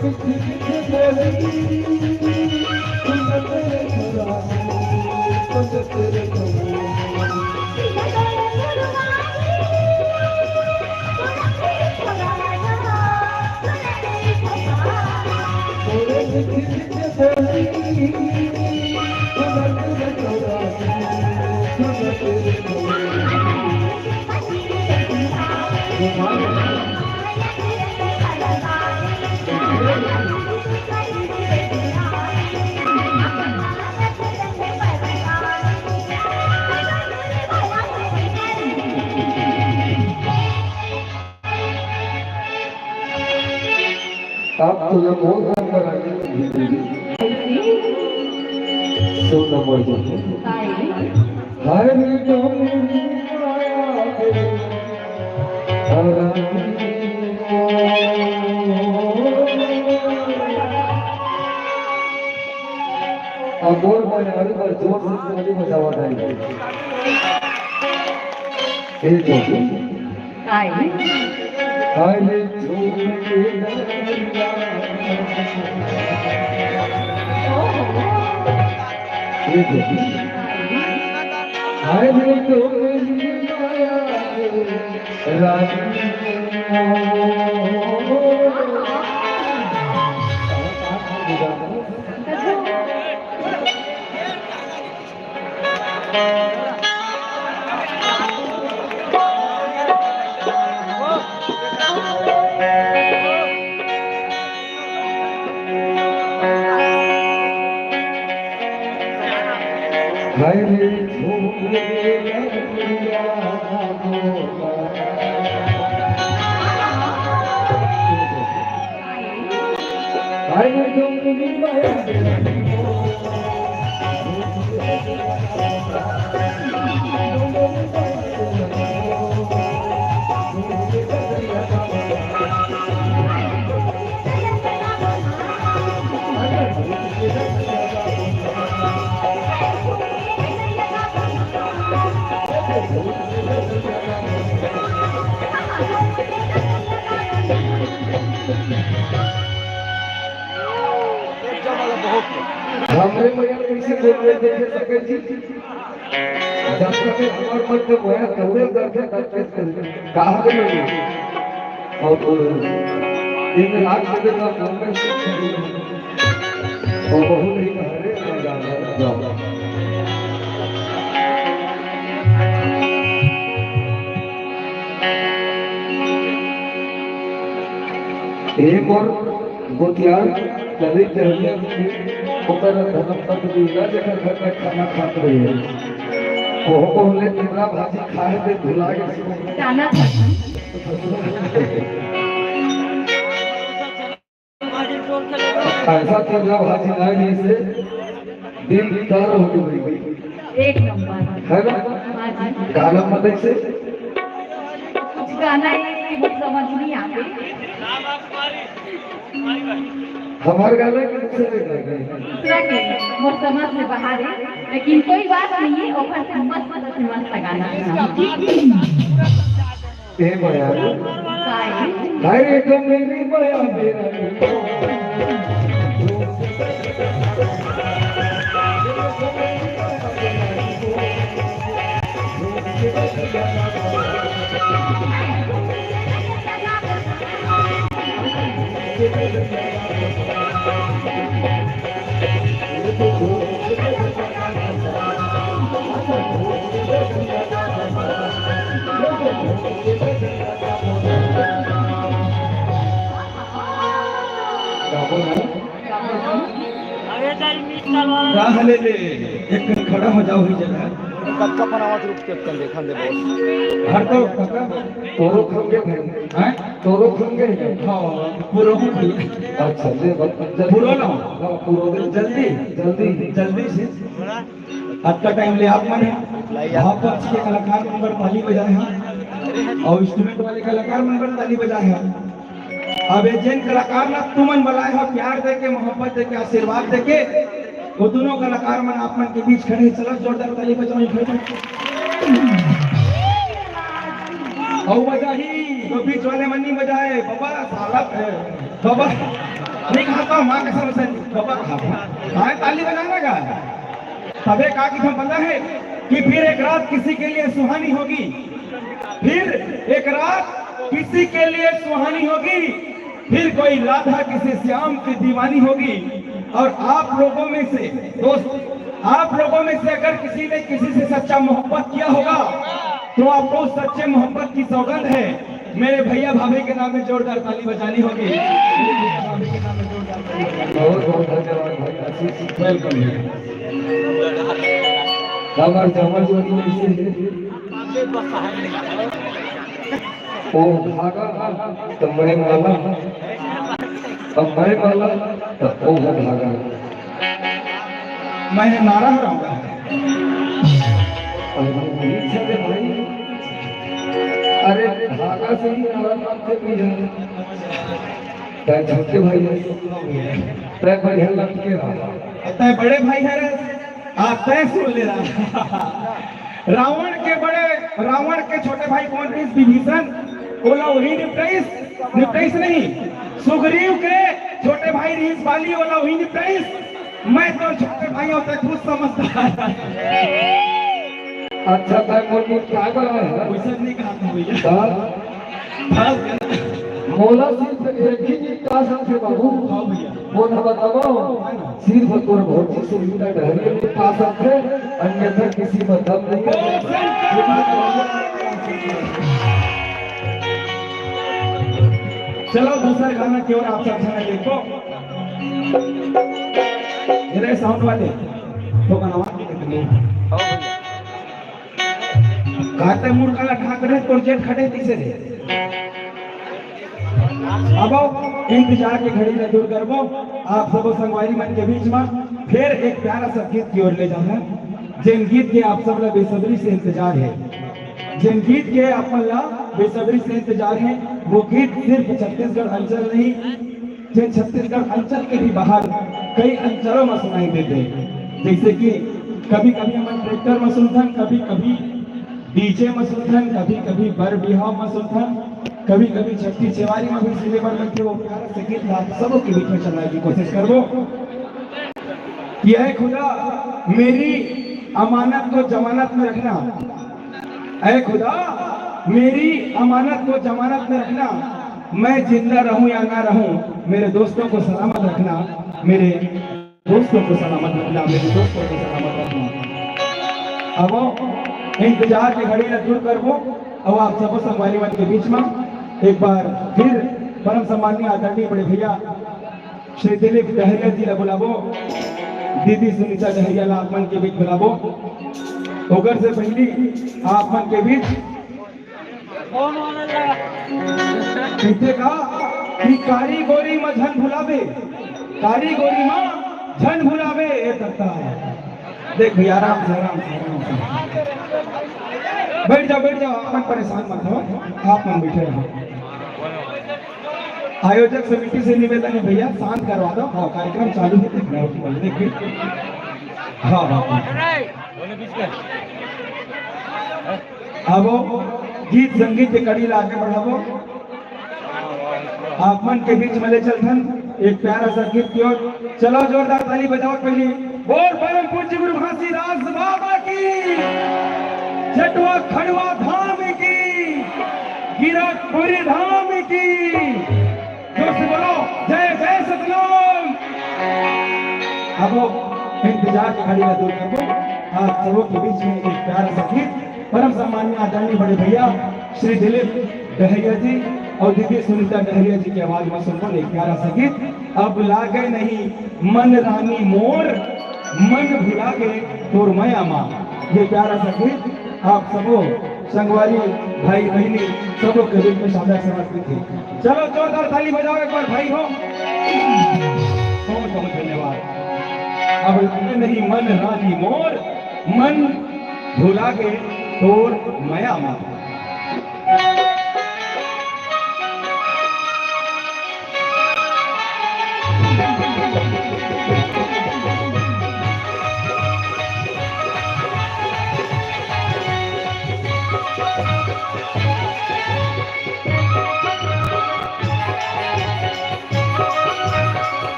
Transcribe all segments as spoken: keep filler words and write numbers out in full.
आप तो ये बहुत नंबर आ गए। सौ नंबर जो है। हाय रे डोंगरी माया रे, हरामी। अब और बजावे पर जोर से ताली बजावा था। ये जो काय? काय रे झूम के नैया। ये जो काय रे तोरी माया रे रानी। हमरे मया कैसे बोल रहे देखे सके जी। जब तक हमार मन के मया तौरे करके करके कहा के लगे। और बोल रहे हैं। एक लाख के तो हम में से वो बहुत ही हरे जाओ। एक और गोतियार करीब दहलिया में ओकर धर्म पत्नी ना जेकर घर में खाना खात रहे। ओहो बोले तिवरा भाजी खाए ते भुला गए। खाना खाना। ऐसा तिवरा भाजी ना जैसे दिल तर हो गई। एक नंबर। है ना? हाँ जी। गाना मत ऐसे। कुछ गाना है कि वो समझ नहीं आते। हमार गाना के दूसरे गाना है। दूसरा के, वो समझ से बाहर है, लेकिन कोई बात नहीं है, ओकर से मस्त, मस्त, मस्त गाना है। ए माया। काय? हाय रे तो मेरी माया मेरा। का हले ले, एक खड़ा हो जाओ ही जगह। कतका बनावत रुक के कन देखन दे बॉस। हर तो पक्का। तोरो खंगे भाई। हैं? तोरो खंगे है। हाँ, पूरा हो गई। अच्छा, ले बत-, जल्दी। पूरा ना। हाँ, पूरा दे। जल्दी। जल्दी। जल्दी से। अतका टाइम ले आप मन हे। भाव पक्ष के कलाकार मन बर ताली बजाए हे और इंस्ट्रूमेंट वाले कलाकार मन बर ताली बजाए हे। अब ये जेन कलाकार ला तुमन बलाए हो, प्यार देके, मोहब्बत देके, आशीर्वाद देके, वो दोनों कलाकार मन आप मन के बीच खड़े हे। चलो जोरदार ताली बजाओ, खड़े। अउ बजाही। तो बीच वाले मन नहीं बजाए, बाबा साला, ए, बाबा नहीं खाता, माँ कसम से बाबा खाता। ताली बजाना का? तबे का कि हम पता है कि फिर एक रात किसी के लिए सुहानी होगी, फिर एक रात किसी के लिए सुहानी होगी, फिर कोई राधा किसी श्याम की दीवानी होगी। और आप लोगों में से, दोस्त, आप लोगों में से अगर किसी ने किसी से सच्चा मोहब्बत किया होगा, तो आपको उस सच्चे मोहब्बत की सौगंध है। मेरे भैया भाभी के नाम में जोरदार ताली बजानी होगी। बहुत बहुत धन्यवाद भाई, आशीष, वेलकम है। कमर जमर जोड़ी में से ओ भागा त मैं माला, अब मैं माला त ओ भागा। मैं नारा हराऊंगा। अरे भाई, अरे भागा से ही नारा मारते भी है। तै छोटे भाई है, तै बढ़िया लटके रहा। तै बड़े भाई है रे, आ तै सुन ले रहा। रावण के बड़े, रावण के छोटे भाई कौन रहिस? विभीषण। ओला वही निपटाइस, निपटाइस नहीं, सुग्रीव के छोटे भाई रहिस बाली, ओला वही निपटाइस। मैं तो छोटे भाई होते खुद समझदार। अच्छा, तै मोर मुंह काय बड़ा है? वैसे नहीं कहा था भैया। हाँ? बस। मोला सिर्फ एक ही चीज का साथ है बाबू। हाँ भैया। मोला बताओ, सिर्फ तोर भौजी सुनीता डहरिया के पास आथे, अन्यथा किसी में दम नहीं है। चलो दूसरा गाना की ओर आप सब ध्यान देखो। ये रहे साउंड वाले, तो बनावा। काते मुड़ काला ढाक रहे, तोर जेठ खटे तीसे रे। अब इंतजार के घड़ी ला दूर करबो, आप सबो संगवारी मन के बीच में फिर एक प्यारा सा गीत की ओर ले जाना, जिन गीत के आप सब ला बेसब्री से इंतजार है, जिन गीत के आप मन ला बेसब्री से इंतजार है, वो गीत सिर्फ छत्तीसगढ़ अंचल नहीं, जे छत्तीसगढ़ अंचल के भी बाहर कई अंचलों में सुनाई देते, जैसे कि कभी-कभी हमन ट्रैक्टर में सुनथन, कभी-कभी डीजे में सुनथन, कभी-कभी बर बिहाव में सुनथन, कभी-कभी छट्ठी छेवारी में भी सुने बर लगथे। वो प्यारा से गीत आप सबों के बीच में चलाए की कोशिश करबो। कि ऐ खुदा, मेरी अमानत को जमानत में रखना। ऐ खुदा, मेरी अमानत को जमानत में रखना। मैं जिंदा रहूं या ना रहूं, मेरे दोस्तों को सलामत रखना, मेरे दोस्तों को सलामत रखना, मेरे दोस्तों को सलामत रखना। अब इंतजार के घड़ी ला दूर करबो, अब आप सबो संगवारी मन के बीच में एक बार फिर परम सम्माननीय आदरणीय बड़े भैया श्री दिलीप डहरिया जी ला बुलाबो, दीदी सुनीता डहरिया ला आप मन के बीच बुलाबो। ओकर से पहली आप मन के बीच कहिथे का कि कारी गोरी म झन भुलाबे, कारी गोरी म झन भुलाबे, ए दत्ता। देख भैया, आराम से, आराम से, आराम से। बैठ जाओ, बैठ जाओ, आप मन परेशान मत हो, आप मन बैठे रहो। आयोजक समिति से निवेदन है भैया, शांत करवा दो। हाँ, कार्यक्रम चालू है, देखना है, देखिए। हाँ, हाँ, हाँ। अब गीत संगीत के कड़ी ला आगे बढ़ाबो। आप मन के बीच में ले चलथन एक प्यारा सा गीत की ओर। चलो, जोरदार ताली बजाओ पहली। बोल परम पूज्य गुरु घासीदास बाबा की, जटवा खड़वा धाम की, गिरकपुरी धाम की। जोर से बोलो, जय जय सतनाम। अब इंतजार के घड़ी ला दूर करबो, आप सबों के बीच में एक प्यारा सा गीत, परम सम्माननीय आदरणीय बड़े भैया श्री दिलीप डहरिया जी और दीदी सुनीता डहरिया जी की आवाज में सुनबो एक प्यारा सा गीत। अब लागे नहीं मन रानी मोर, मन भुला गे तोर मया मा। ये प्यारा सा गीत आप सबो संगवारी, भाई बहिनी, सबो के बीच में सादर समर्पित है। चलो, जोरदार ताली बजाओ एक बार, भाई हो। बहुत बहुत धन्यवाद। अब लागे नहीं मन रानी मोर, मन भुला गे तोर मया मा।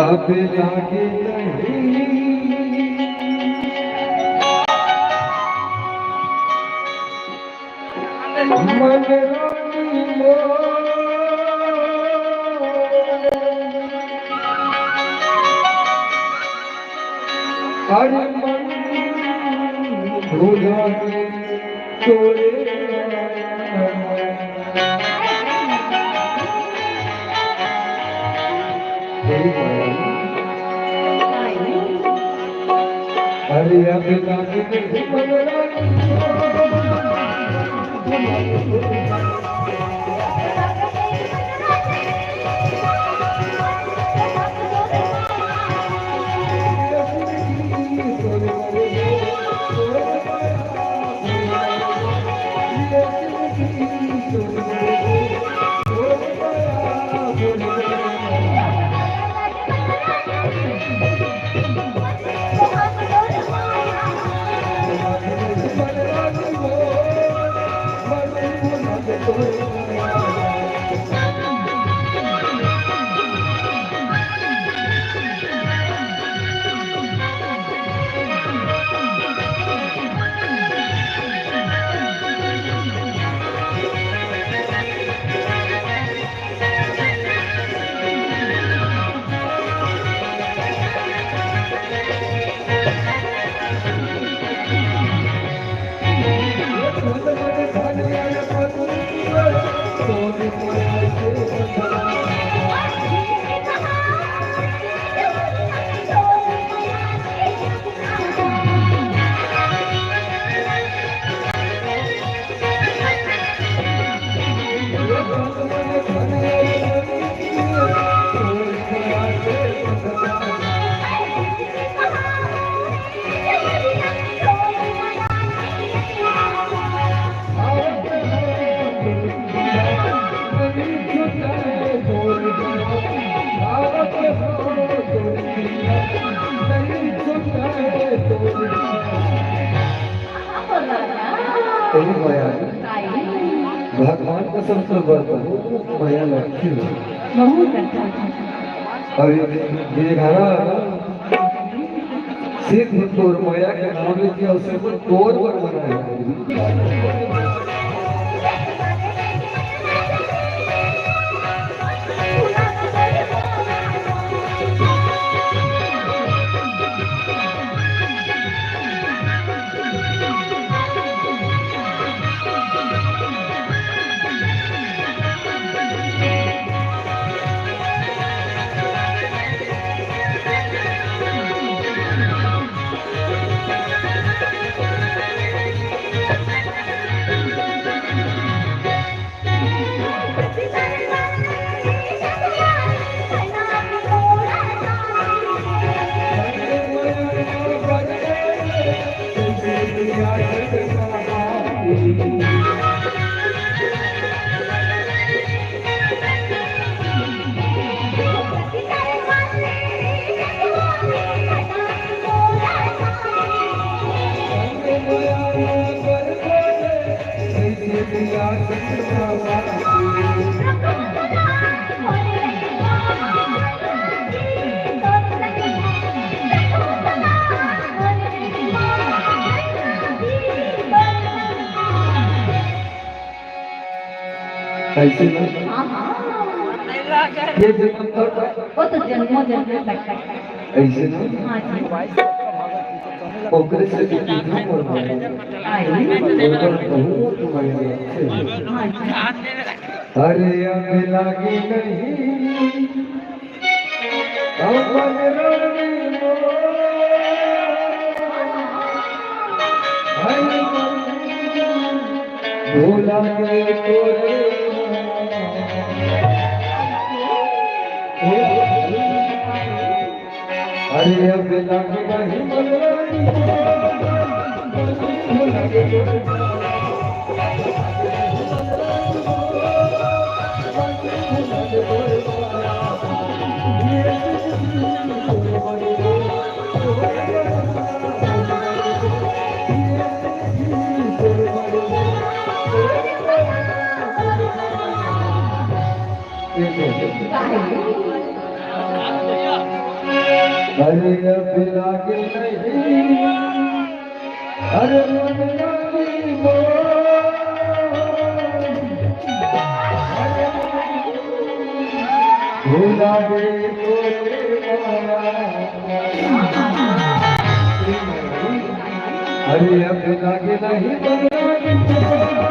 अब लागे नहीं मन रानी मोर। अरे मन भुला गे तोरे। अरे अब लागे नहीं मन रानी। ए मया, भगवान का सबसे बड़ बहुत मया लगती है। बहुत अच्छा। अभी ये घरा सिर्फ तोर मया के नाम लेके उसे को तोर पर बनाया। ऐसे ना? हाँ, हाँ। ये जन्म तक वो तो जन्मों जन्मों तक का। ऐसे ना? हाँ जी। ओकरे से तो कितना मरवाए। आई। ओकर बहुत मरवाए। हाँ जी। अरे अब लागे नहीं। अमन रानी मोर, हरि मन भुला गे तोरे। अरे अब लागे नहीं मन रानी मोर। अरे अब लागे नहीं, अरे मन लागे मोर। अरे भुला गे तोरे माया। अरे अब लागे नहीं, मन लागे मोर।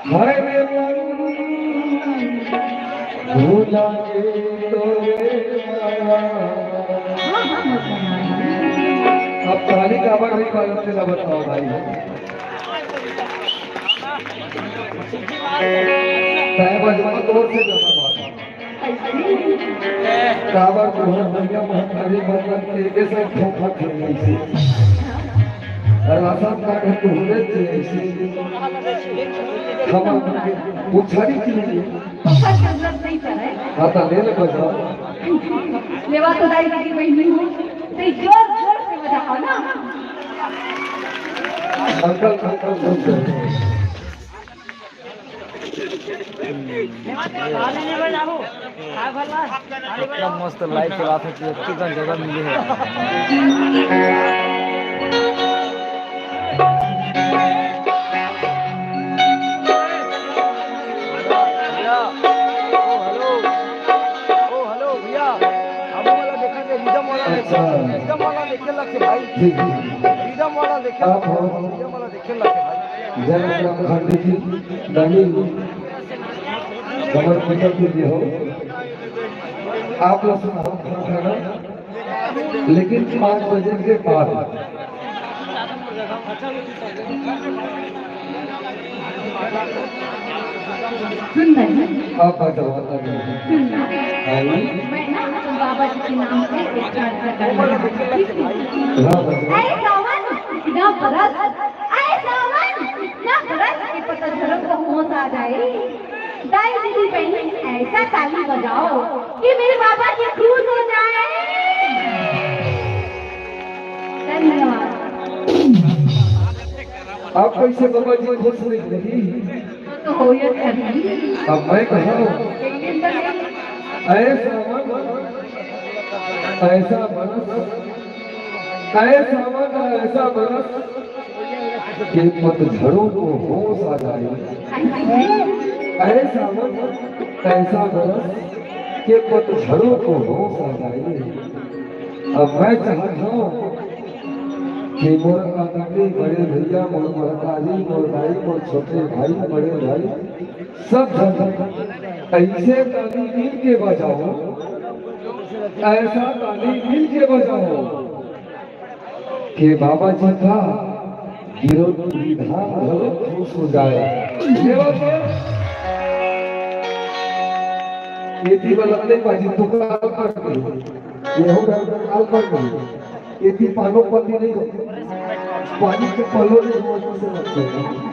हाय रे मन, भुला गे तोरे माया। अब ताली काबर नहीं बाजत, तेला बताओ भाई। तय बजवा तोर से ज्यादा बात। काबर तुहर भैया महतारी बर्तन के, के सब धोखा खेल गई से। राशन कार्ड है तो होने चाहिए से। हम पुछारी के लिए। ओकर जरूरत नहीं पड़े। हाँ, तो ले ले बजाओ। लेवा तो दाई की बहनी हो, तो जोर जोर से बजाओ ना। Uncle, uncle, uncle. इतना मस्त लाइट चलात हे कि अतकी कन जगह मिले हे। भैया, ओ हेलो, ओ हेलो भैया, हम वाला देखा के रिदम वाला देखे, अच्छा। रिदम वाला देखे ला के भाई, ठीक, ठीक। रिदम वाला देखे ला के, आप हो। रिदम वाला देखे ला के भाई। जय राम खंड जी, नवीन, हमर पिता जी हो। आप लोग सुनाओ खाना, लेकिन पाँच बजे के बाद। सुन रही। आप बताओ, बताओ। सुन ना। हाँ जी। मैं ना बाबा जी के नाम से एक गाना गाऊंगी। हाँ, बताओ। ऐ सावन ना बरस, ऐ सावन ना बरस के पतझड़ों को होश आ जाए। दाई दीदी बहनी ऐसा ताली बजाओ कि मेरे बाबा जी खुश हो जाए। धन्यवाद। आप कैसे बाबा जी खुश नहीं होगी? तो हो ये करनी। अब मैं कहा हूँ, एक दिन तो नहीं। ऐसा मन, ऐसा बरस, ऐसा मन, ऐसा बरस, के पतझड़ों को होश आ जाए। ऐसा मन, ऐसा बरस, के पतझड़ों को होश आ जाए। अब मैं चाहता हूँ कि मोर आदरणीय बड़े भैया, मोर महतारी, मोर दाई, मोर छोटे भाई, बड़े भाई, सब झन ऐसे ताली मिल के बजाओ, ऐसा ताली मिल के बजाओ। के बाबा जी का विरोध विधान घलो खुश हो जाए। ये बात है। एती वाला नहीं बाजी, तू काल कर दे। ये हो गया, काल कर दे। एती पानो पति नहीं हो। पानी के पलो नहीं हो, ऐसे लगते हैं।